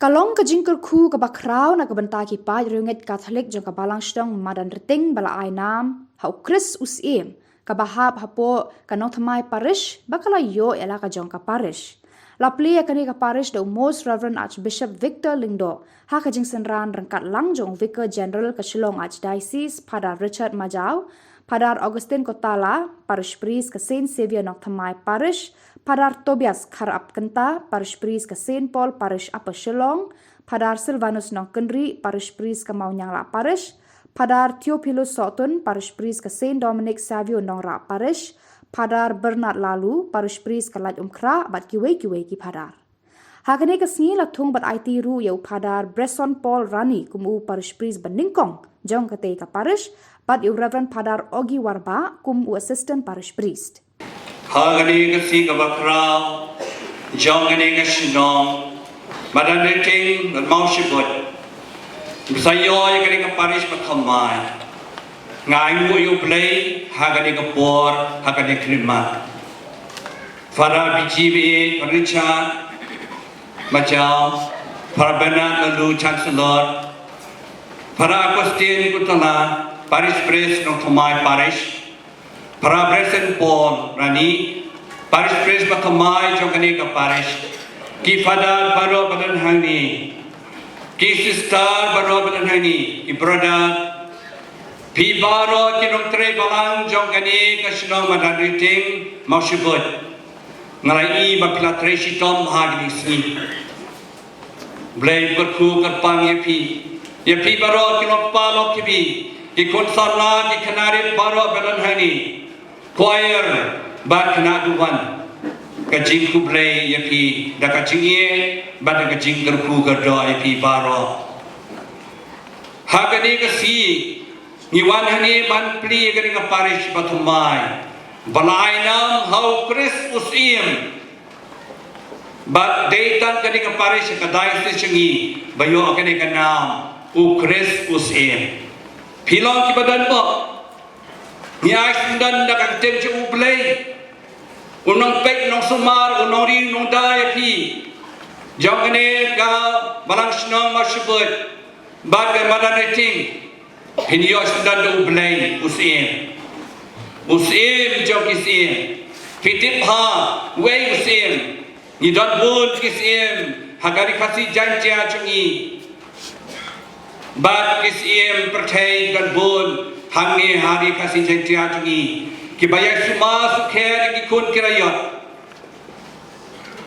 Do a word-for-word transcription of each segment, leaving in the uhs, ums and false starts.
Ka long ka jingkyrkhu kaba khraw na ka bynta ki paid riewngeit Katholik jong ka Balang Shnong Madanrting ba la ai nam ha u Khrist u Syiem, kaba hap hapoh ka Nongthymmai Parish, ba ka la ïoh ïa la ka jong ka parish. La plie ïa kane ka parish da u Most Reverend Archbishop Victor Lyngdoh ha ka jingsynran ryngkat lang jong u Vicar General ka Shillong Archdiocese, Phadar Richard Majaw, Phadar Augustine Kotala, Parish Priest ka Saint Xavier Nongthymmai Parish, Phadar Tobias Kharap Kynta, Parish Priest ka Saint Paul Parish Upper Shillong, Phadar Silvanus Nongkynrih, Parish Priest ka Mawnianglah Parish, Phadar Theophilus Sohtun, Parish Priest ka Saint Dominic Savio Nongrah Parish, Phadar Bernard Laloo, Parish Priest ka Laitumkhrah, bad kiwei kiwei ki Phadar. Ha kane ka sngi la thung bad aiti ruh ïa u Phadar Bresson Paul Rani kum u Parish Priest ba nyngkong jong katei ka parish, bad ïa u Reverend Phadar Ogi Warbah kum u Assistant Parish Priest. Ha kane ka sngi kaba khraw jong kane ka shnong Madanrting bad Mawshynrut, ba sa ïoh ïa kane ka parish ba thymmai, nga ainguh ïa U Blei ha kane ka por, ha kane ka khyllipmat. Phadar B G B A Richard Majaw, Phadar Bernard Laloo Chancellor, Phadar Augustine Kotala, Parish Priest Nongthymmai Parish, Phadar Bresson Paul Rani, Parish Priest ba thymmai jong kane ka parish, ki Phadar baroh ba don hangne, ki Sister baroh ba don hangne, ki Brother, phi baroh ki nongtrei balang jong kane ka shnong Madanrting Mawshynrut, nga la ïohi ba phi la trei shitom ha kine ki sngi. Blei kyrkhu kyrpang ïa phi, ïa phi baroh ki longkpa longkmie, ki khun samla, ki khynnah rit baroh ba don hangne, choir bad khynnah duwan. Ka jingkhublei ïa phi da ka jingïeit bad da ka jingkyrkhu kyrdoh ïa phi baroh. Ha kane ka sngi ngi wan hangne ban plie ïa kane ka parish ba thymmai, ba la ai nam ha U Khrist u Syiem. Bad dei tang kane ka parish, ka diocese jong ngi, ba ïoh kane ka nam, U Khrist u Syiem. Phi long kiba don bok. Ngi ai sngewdon da ka ktien jong U Blei, u nongpeit, u nongsumar, u nongri, u nongda ïa phi jong kane ka Balang Shnong Mawshynrut bad ka Madanrting. Phin ïoh sngewdon da U Blei u Syiem, u Syiem jong ki syiem. Phi tip ha uei u Syiem? Ngi don bun ki syiem ha ka Ri Khasi Jaiñtia jong ngi, bad ki syiem pyrthei don bun hangne ha Ri Khasi Jaiñtia jong ngi, kiba ïai sumar sukher ïa ki khun ki raiot.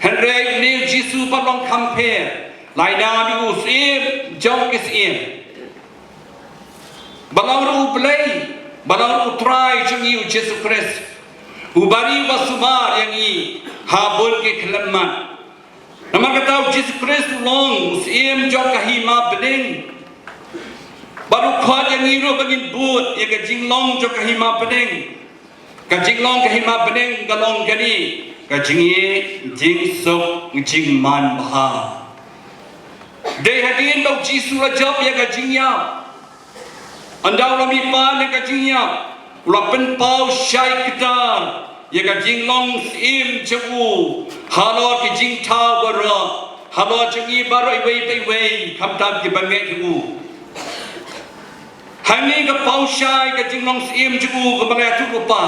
Hynrei une U Jisu ba long kham pher, la ai nam ïa u Syiem jong ki syiem. Ba long ruh U Blei, ba long ruh U Trai jong ngi U Jisu Khrist, uba ri uba sumar ïa ngi ha bun ki khyllipmat. Namar kata U Jisu Khrist u long u Syiem jong ka hima bneng, bad u khot ïa ngi ruh ba ngin bud ïa ka jinglong jong ka hima bneng. Ka jinglong ka hima bneng ka long kane: ka jingïeit, jingsuk, jingman bha. Dei hadien ba U Jisu u la jop ïa ka jingïap, ynda u la mihpat na ka jingïap, u la pynpaw shai kdar ïa ka jinglong Syiem jong u halor ki jingthaw baroh, halor jong ngi baroh iwei pa iwei, khamtam kiba ngeit ha u. Hangne ka paw shai ka jinglong Syiem jong u kaba la ïathuh lypa.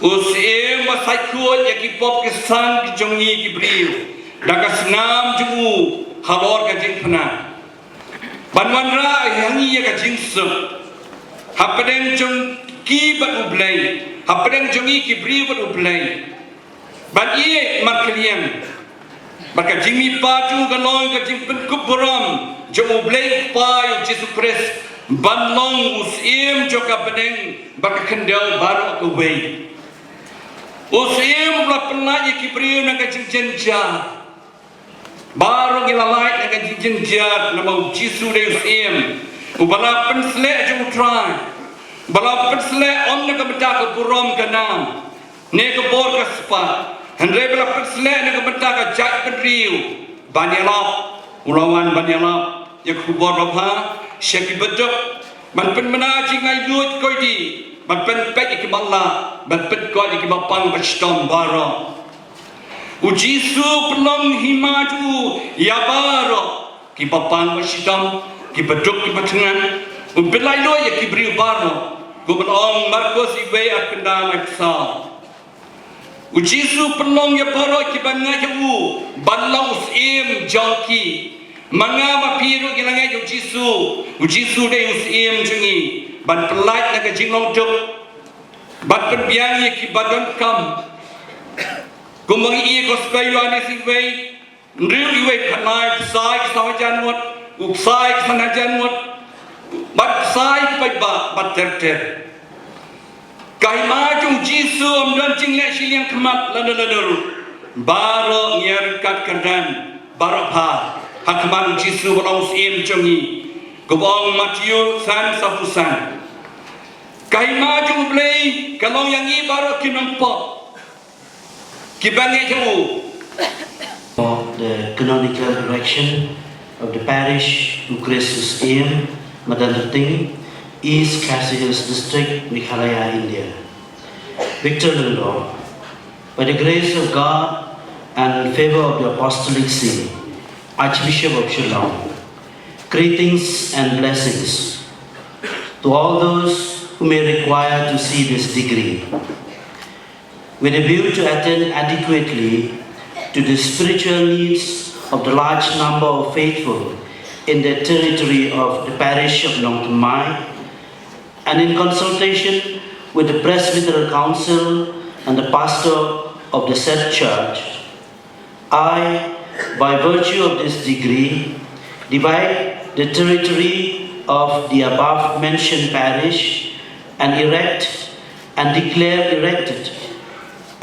U Syiem ba sa khuid ïa ki pop ki sang jong ngi ki briew da ka snam jong u halor ka jingpynah, ban wanrah ha ngi ïa ka jingsuk hapdeng jong ki bad U Blei, hapdeng jong ngi ki briew bad U Blei. Ban ïeit markylliang. Bad ka jingmihpat jong u ka long ka jingpynkup burom jong U Blei U Kpa ïa U Jisu Khrist ban long u Syiem jong ka bneng bad ka khyndew baroh kawei. U Syiem uba la pynlait ïa ki briew na ka jingjynjar. Baroh ngi la lait na ka jingjynjar namar U Jisu dei u Syiem uba la pynsleh jong U Trai, uba la pynsleh ym na ka bynta ka burom ka nam ne ka bor ka spah, hynrei ba la pynsleh na ka bynta ka jaitbynriew ban ïalap. U la wan ban ïalap ïa ka khubor babha sha ki baduk, ban pynbna jinglaitluid koidi, ban pynpeit ïa ki matlah, ban pynkhiah ïa ki bapang bashitom baroh. U Jisu u pynlong hima jong u ïa baroh, kiba pang ba shitom, kiba duk kiba thngan. U pynlait lut ïa ki briew baroh, kumba ong Markos wei, ar khyndai, lai phew saw. U Jisu u pynlong ïa baroh kiba ngeit ha u ban long u syiem jong ki. Ma nga ma phi ruh ngi la ngeit ha u Jisu. U Jisu u dei u syiem jong ngi, ban pynlait na ka jinglong duk, ban pynbiang ïa kiba donkam. Kumba ngi ïohi ha ka Gospel Ïoannis wei, hynriew wei, khatlai, u bsa ïa ki saw hajar ngut, u bsa ïa ki san hajar ngut, bad u bsa ïa ki paidbah, bad ter ter. Ka hima jong u Jisu ym don jingleh shiliang khmat lano lano ruh. Baroh ngi ïaryngkat kyrdan, baroh pha, ha khmat u Jisu uba long u syiem jong ngi. Kumba ong Mathaios san, saw phew san. Ka hima jong u Blei ka long ïa ngi baroh ki nongpop, kiba ngeit ha u. For the canonical erection of the parish U Khrist U Syiem, Madanrting, East Khasi Hills District, Meghalaya, India. Victor Lyngdoh, by the grace of God and favor of the Apostolic See, Archbishop of Shillong, greetings and blessings to all those who may require to see this degree. With a view to attend adequately to the spiritual needs of the large number of faithful in the territory of the parish of Nongthymmai, and in consultation with the Presbyteral Council and the pastor of the said church, I, by virtue of this degree, divide the territory of the above mentioned parish and erect and declare erected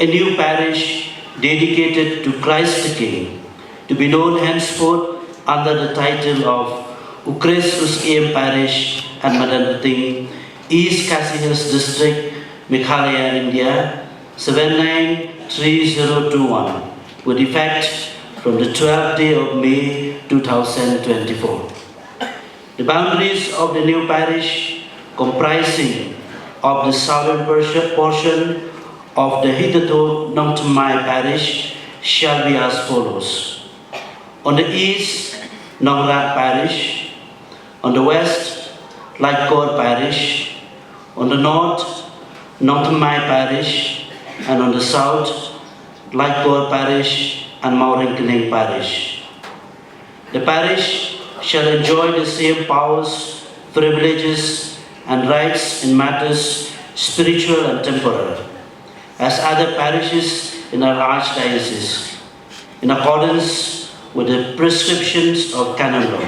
a new parish dedicated to Christ the King, to be known henceforth under the title of U Khrist U Syiem Parish and Madanrting, East Khasi Hills District, Meghalaya, India, seven nine three zero two one, with effect from the twelfth day of May two thousand twenty-four. The boundaries of the new parish, comprising of the southern portion, portion of the hitherto Nongthymmai parish, shall be as follows. On the east, Nongrah Parish. On the west, Laitkor Parish. On the north, Nongthymmai Parish. And on the south, Laitkor Parish and Mawryngkneng Parish. The parish shall enjoy the same powers, privileges, and rights in matters spiritual and temporal as other parishes in our archdiocese, in accordance with the prescriptions of canon law,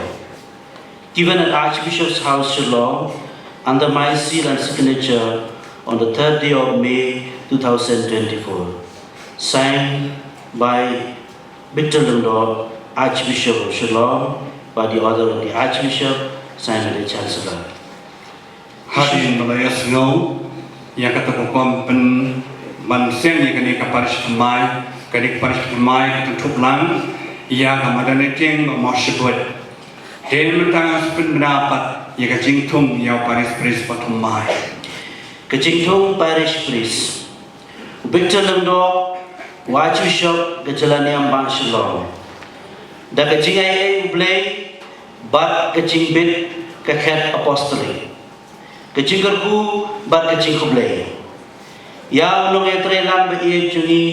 given at Archbishop's House, Shillong, under my seal and signature on the third day of May two thousand twenty-four. Signed by Victor Lyngdoh, Archbishop of Shillong, by the order of the Archbishop, signed by the Chancellor. Hadien ba la ïohsngew ïa kata ka hukum pynban seng ïa kane ka parish thymmai, kane ka parish thymmai ka tang thup lang ïa ka Madanrting bad Mawshynrut. Te mynta ngan sa pynbna pat ïa ka jingthung ïa u parish priest ba thymmai. Ka jingthung parish priest. U Victor Lyngdoh, u Archbishop ka jylla Niam Bah Shillong, da ka jingaiei U Blei bad ka jingbit ka khet apostolic, ka jingkyrkhu bad ka jingkhublei ïa u nongïatreilang ba ïeit jong ngi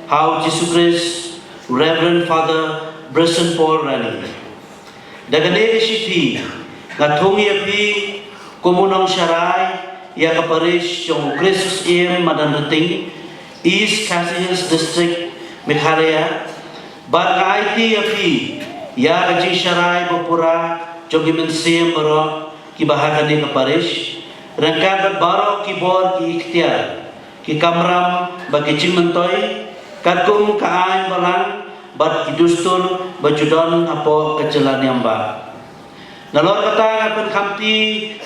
ha u Jisu Khrist, u Reverend Father Bryson Paul Rani. Da kane ka shithi nga thung ïa phi kum u nongsharai ïa ka parish jong U Khrist U Syiem Madanrting, East Khasi Hills District, Meghalaya. Bad nga aiti ïa phi ïa ka jingsharai ba pura jong ki mynsiem baroh kiba ha kane ka parish, ryngkat bad baroh ki bor, ki iktiar, ki kamram bad ki jingmyntoi, katkum ka aiñ balang bad ki dustur ba ju don hapoh ka jylla Niam Bah. Nalor kata nga pynkhamti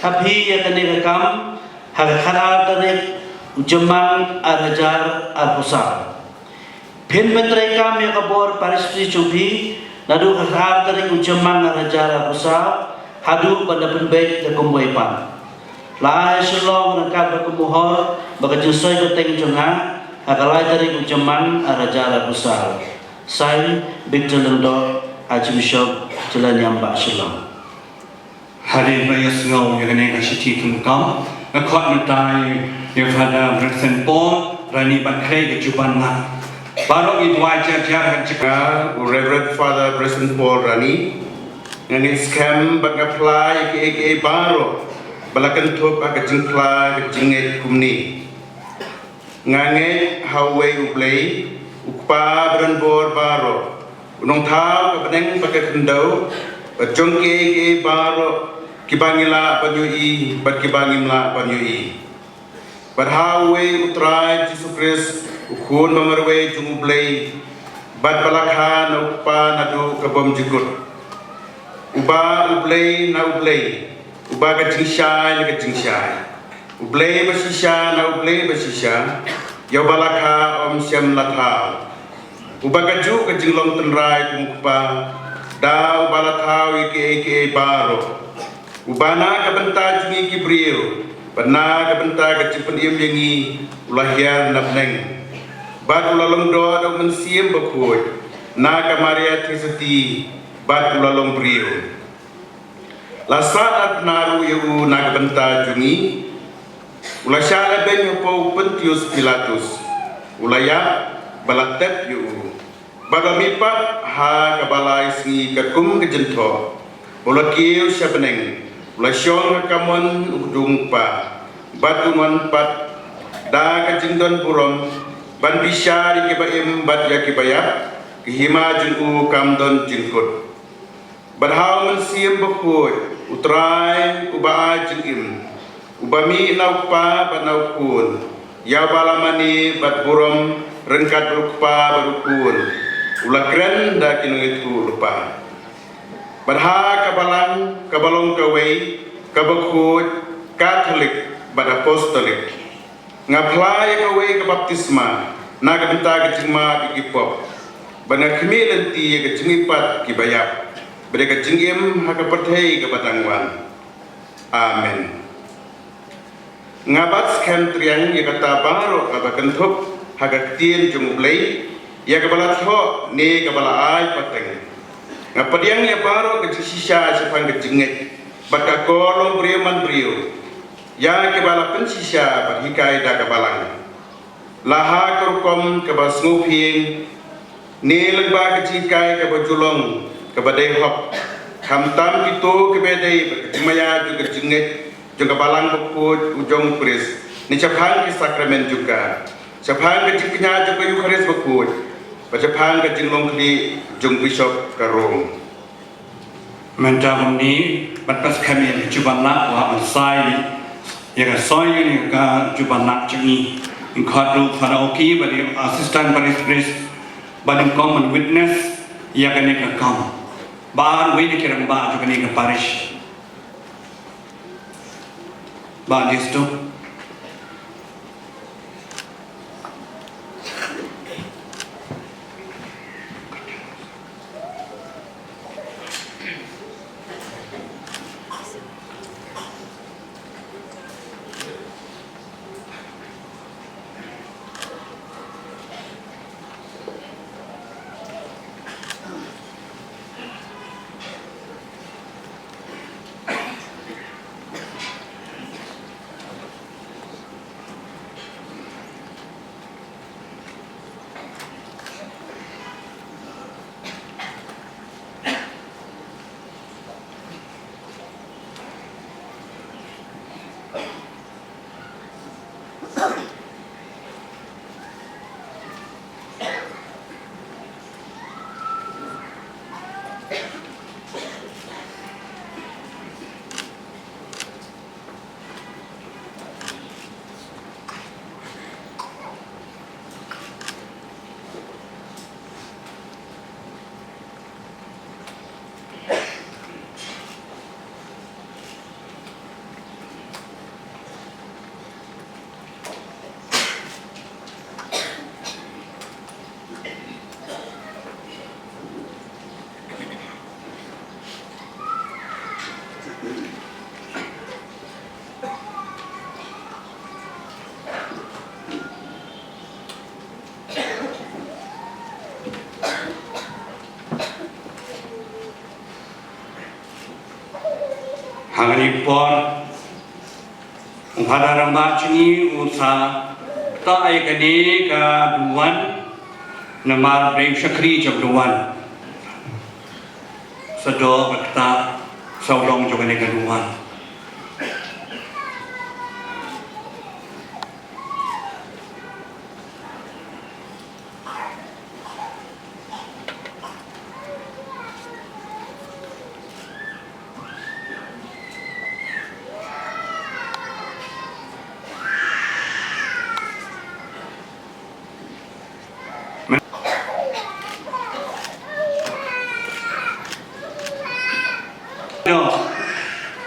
ha phi ïa kane ka kam ha ka khatar tarik u Jymmang ar hajar arphew saw. Phin pyntreikam ïa ka bor parish priest jong phi naduh ka khatar tarik u Jymmang ar hajar arphew saw haduh ban da pynbeit da kumwei pat. La ai ha Shillong ryngkat bad ka mohor bad ka jingsoi kyrteng jong nga ha ka lai tarik u Jymmang ar hajar arphew saw. Sign, Victor Lyngdoh, Archbishop Zaloniam Bah Shillong. Hadien ba ïasngew ïa kane ka shithi tyngkhuh, nga khot mynta ïa Father Bryson Paul Rani ban khrei ka juban na. Baroh ngi duwai jar jar ha ka jaka. U Reverend Father Bryson Paul Rani. Nga ngeit skhem bad nga phla ïa kiei kiei baroh ba la kynthup ha ka jingphla ka jingngeit kumne. Nga ngeit ha uwei U Blei, U Kpa badonbor baroh, U Nongthaw ka bneng bad ka khyndew, bad jong kiei kiei baroh kiba ngi lah ban ïohi bad kiba ngim lah ban ïohi. Bad ha uwei U Trai Jisu Khrist, U Khun ba marwei jong U Blei, bad ba la kha na U Kpa naduh ka bymjukut. Uba U Blei na U Blei, uba ka jingshai na ka jingshai, U Blei bashisha na U Blei bashisha, ïa uba la kha ym shym la thaw. Uba kajuh ka jinglong tynrai kum U Kpa, da uba la thaw ïa kiei kiei baroh. Uba na ka bynta jong ngi ki briew, bad na ka bynta ka jingpynim ïa ngi, u la hiar na bneng. Bad u la long doh da U Mynsiem Bakhuid, na ka Maria Theisotti, bad u la long briew. La sahnarphna ruh ïa u na ka bynta jong ngi. U la shah lehbeiñ hapoh u Pontius Pilatus. U la ïap, bad la tep ïa u. Bad u la mihpat ha kaba lai sngi katkum ka jingthoh. Bad u la kiew sha bneng. U la shong ha kamon u jong U Kpa. Bad un wan pat da ka jingdon burom ban bishar ïa kiba im bad ïa kiba ïap. Ka hima jong u kam don jingkut. Bad ha U Mynsiem Bakhuid, U Trai, uba ai jingim, uba mih na U Kpa bad na U Khun, ïa uba la mane bad burom ryngkat bad U Kpa bad U Khun, u la kren da ki nongïathuhlypa. Bad ha ka balang kaba long kawei, kaba khuid, Katholik bad Apostolik, nga phla ïa kawei ka baptisma na ka bynta ka jingmap ïa ki pop, bad nga khmih lynti ïa ka jingmihpat kiba ïap, bad ïa ka jingim ha ka pyrthei kaba dang wan. Amen. Nga bat skhem triang ïa kata baroh kaba kynthup ha ka ktien jong U Blei, ïa kaba la thoh ne kaba la ai pateng. Nga pdiang ïa baroh ka jingshisha shaphang ka jingngeit bad ka kor longbriew manbriew, ïa kiba la pynshisha bad hikai da ka balang, la ha ka rukom kaba sngewphieng, ne lyngba ka jinghikai kaba ju long kaba dei hok, khamtam kito kiba dei bad ka jingmaïa jong ka jingngeit jong ka balang bakhuid u jong U Khrist, ne shaphang ki sakramen jong ka, shaphang ka jingkñia jong ka Eukharist bakhuid, bad shaphang ka jinglong khlieh jong u Bishop ka Rome. Mynta kumne, bad pat skhem ïa ka juban lah, u hap ban sai ïa ka soi ïa ka juban lah jong ngi. Ngin khot ruh Father Oki, bad ïa u Assistant Parish Priest, ba nyngkong ban witness ïa kane ka kam. Bad uwei na ki rangbah jong kane ka parish. Bah Listo. Kane ka por, u Phadar Rangbah jong ngi u sa ktah ïa kane ka duwan, namar dei u shakri jong duwan. Sa doh ka ktah, sa u long jong kane ka duwan.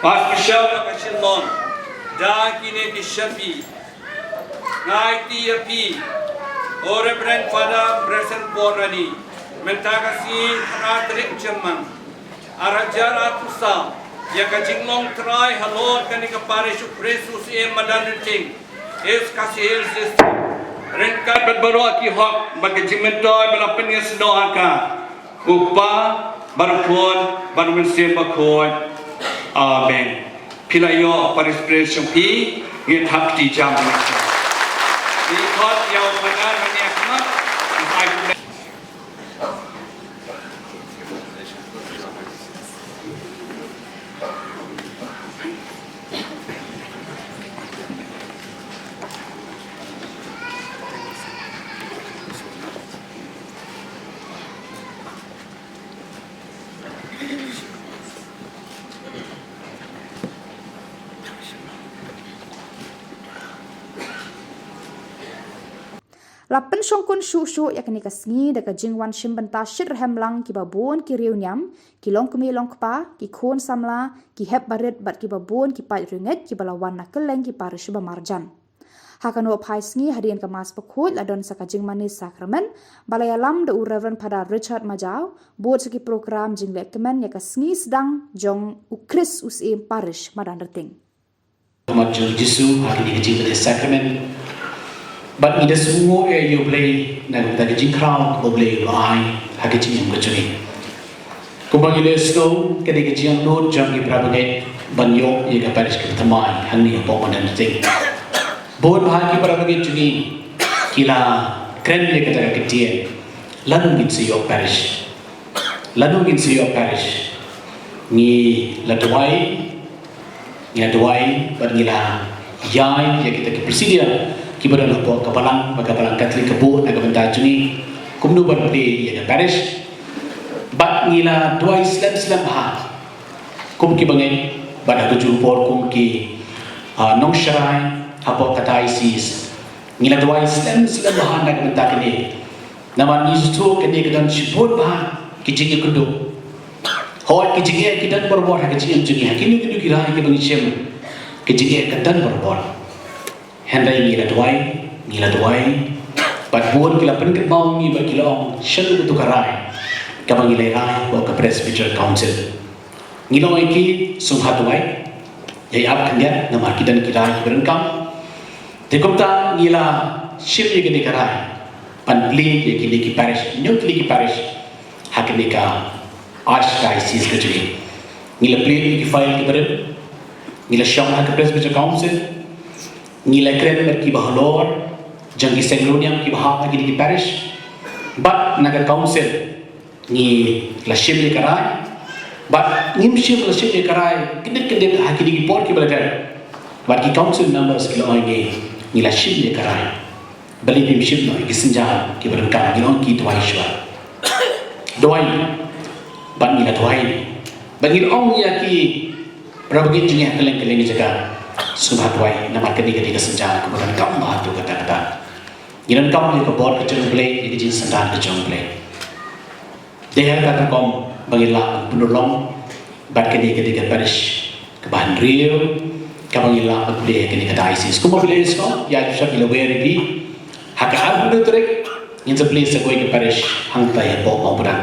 Ba special ka shin long da kine ki shapi. Nga aiti ïa phi, o Reverend Father Bryson Porani, mynta ka sngi, khatar tarik Jymmang, ar hajar arphew saw, ïa ka jinglong trai halor kane ka parish u Prince u Syiem Madanrting, East Khasi Hills District. Ryngkat bad baroh ki hok bad ka jingmyntoi ba la pynïasnoh ha ka. U Kpa, bad u Khun, bad u Mynsiem Bakhuid. Amen. Phi la ïoh parish priest jong phi, ngin thap kti jam. Phi khot ïa u Phadar hangne ha khmat. La pynshongkun shuh shuh ïa kane ka sngi da ka jingwan shim bynta shitrhem lang kiba bun ki riewniam, ki longkmie longkpa, ki khun samla, ki hep barit bad kiba bun ki paid riewngeit kiba la wan na kylleng ki parish ba marjan. Ha kano phai sngi hadien ka Mass Bakhuid la don sa ka jingmane sakramen ba la ïalam da u Reverend Father Richard Majaw, bud sa ki program jingleh kmen ïa ka sngi sdang jong u Khrist u Syiem Parish Madanrting. Khmat jong Jisu ha kine ki jingmane sakramen. Bad ngi da sngewnguh ïa U Blei na ka bynta ka jingkhraw kaba U Blei u la ai ha ka jingim ka jong ngi. Kumba ngi la ïohsngew, ka dei ka jingangnud jong ki para bangeit ban ïoh ïa ka parish kaba thymmai hangne hapoh Madanrting. Bun bha ki para bangeit jong ngi ki la kren ïa kata ka ktien, lano ngin sa ïoh parish. Lano ngin sa ïoh parish. Ngi la duwai, ngi la duwai bad ngi la ïai ïa kita ki presidia kiba don hapoh ka balang, ba ka balang Katholik ka buh na ka bynta jong ngi kumno ban plie ïa ka parish. Bad ngi la duwai slem slem bha kum ki bangeit bad ha kajuh ka por kum ki, ah, nongsharai hapoh ka diocese. Ngi la duwai slem slem bha na ka bynta kane. Namar ngi sngewthuh kane ka don shibun bha ki jingïakynduh. Hooid, ki jingeh ki don barabor ha ka jingim jong ngi, ha kino kino ki rai kiba ngi shim, ki jingeh ki don barabor. Hynrei ngi la duwai, ngi la duwai, bad bun ki la pynkynmaw ïa ngi bad ki la ong, shano kata ka rai kaba ngi la rai hapoh ka Presbyterian Council. Ngi la ong ïa ki, sngewbha duwai, ïa ap khyndiat, namar ki don ki rai kiba donkam. Te kumta ngi la shim ïa kane ka rai ban plie ïa kine ki parish, hynñiew tylli ki parish ha kane ka Archdiocese ka jong ngi. Ngi la plie ïa ki file kiba rim, ngi la shong ha ka Presbyterian Council, ngi la kren bad kiba halor jong ki seng riewniam kiba hap ha kine ki parish. Bad na ka Council ngi la shim ïa ka rai. Bad ngim shym la shim ïa ka rai kyndit kyndit ha kine ki por kiba la dep. Bad ki Council members ki la ong ïa ngi, ngi la shim ïa ka rai. Balei phim shim noh ïa ki sienjam kiba donkam? Ngi la ong ïa ki, duwai shuwa. Duwai. Bad ngi la duwai. Bad ngi la ong ïa ki para bangeit jong ngi ha kylleng kylleng ki jaka, sngewbha duwai namar kane ka dei ka sienjam kaba donkam bha hato katta katta. Ngi donkam ïa ka bor ka jong U Blei, ïa ka jingsynran ka jong U Blei. Dei ha kata ka rukom ba ngi lah ban pynurlong bad kane ka dei ka parish kaba hynriew kaba ngi lah ban plie ha kane ka diocese. Kumba phi la ïohsngew, ïa, shisha ngi la wer ïa phi, ha ka arphew tarik ngin sa plie sa kawei ka parish hangtai hapoh Mawpdang.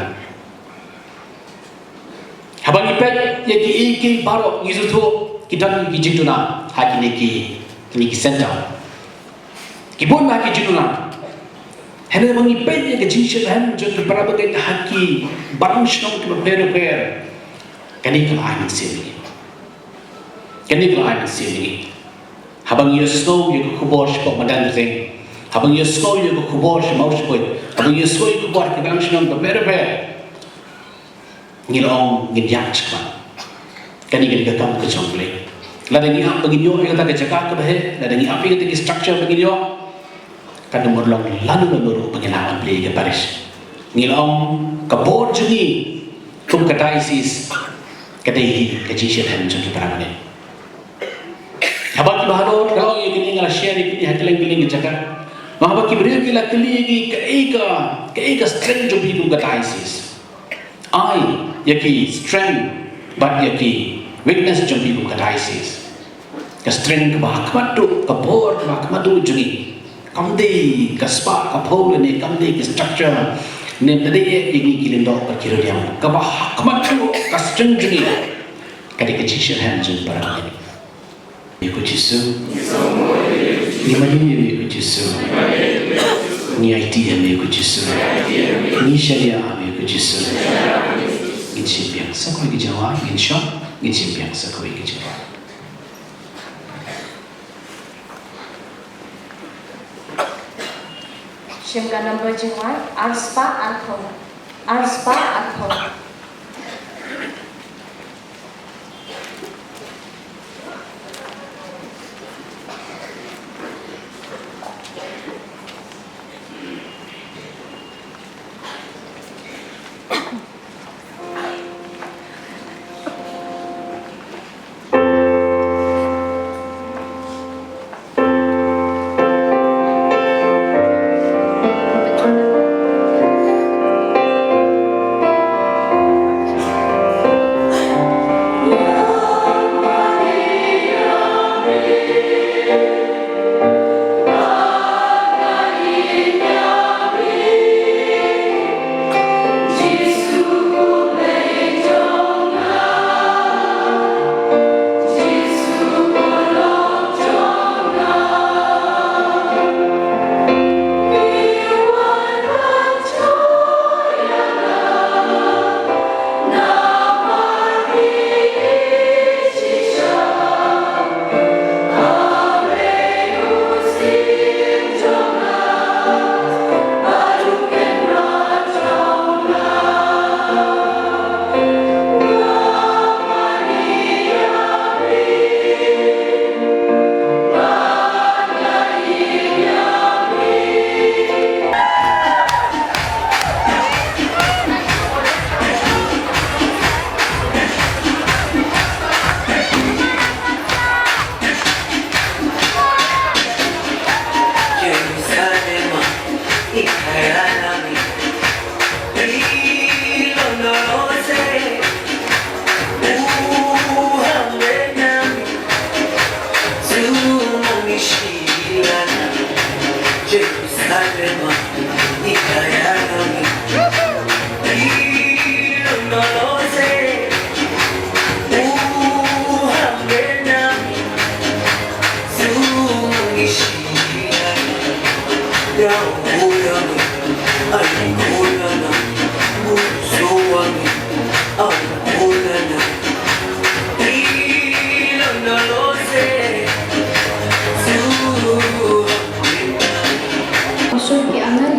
Haba ngi peit ïa kiei kiei baroh ngi sngewthuh ki don ki jingduna ha kine ki, kine ki centre. Ki bun bha ki jingduna. Hynrei haba ngi peit ïa ka jingshitrhem jong ki para bangeit ha ki balang shnong kiba pher bapher, kane kam ai mynsiem ïa ngi. Kane ka la ai mynsiem ïa ngi. Haba ngi ïohsngew ïa ka khubor shapoh madan ring, haba ngi ïohsngew ïa ka khubor sha Mawshynrut, haba ngi ïohsngew ïa ka khubor ha ki balang shnong bapher bapher, ngi la ong ngin ïaid shakhmat. Kane ka dei ka kam ka jong U Blei. Lada ngi ap ba ngin ïoh ïa kata ka jaka kaba heh, lada ngi ap ïa kata ki structure ba ngin ïoh, kan ym long lano lano ruh ba ngin lah ban plie ïa ka parish. Ngi la ong ka bor jong ngi kum ka diocese ka dei hi ka jingshitrhem jong ki para bangeit. Haba ki bahalor, ka long ïa kine nga la share ïa kine ha kylleng kylleng ki jaka. Ma haba ki briew ki la kylli ïa ngi kaei ka, kaei ka strength jong phi kum ka diocese. Ai ïa ki strength bad ïa ki weakness jong phi kum ka diocese. Ka strength kaba ha khmat duh, ka bor kaba ha khmat duh jong ngi, kam dei ka spah ka phew ne kam dei ka structure ne kam dei ïa ngi ki lyngdoh bad ki riewniam. Kaba ha khmat duh ka strength jong ngi ka dei ka jingshitrhem jong para bangeit. Ïa ko Jisu. Ngi mane ïa me ko Jisu. Ngi aiti ïa me ko Jisu. Ngi shaniah ïa me ko Jisu. Ngin shim biang sa kawei ka jingrwai, ngin shong, ngin shim biang sa kawei ka jingrwai. Shim ka number jingrwai, ar spah arphew. Ar spah arphew.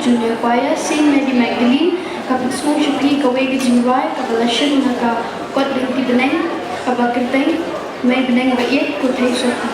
Junior Choir, Saint Mary Magdalene, ka pynsngew sha phi kawei ka jingrwai kaba la shim na ka kot lynti bneng kaba kyrteng Mei Bneng Ba Ïeit Ko Thei Sopi.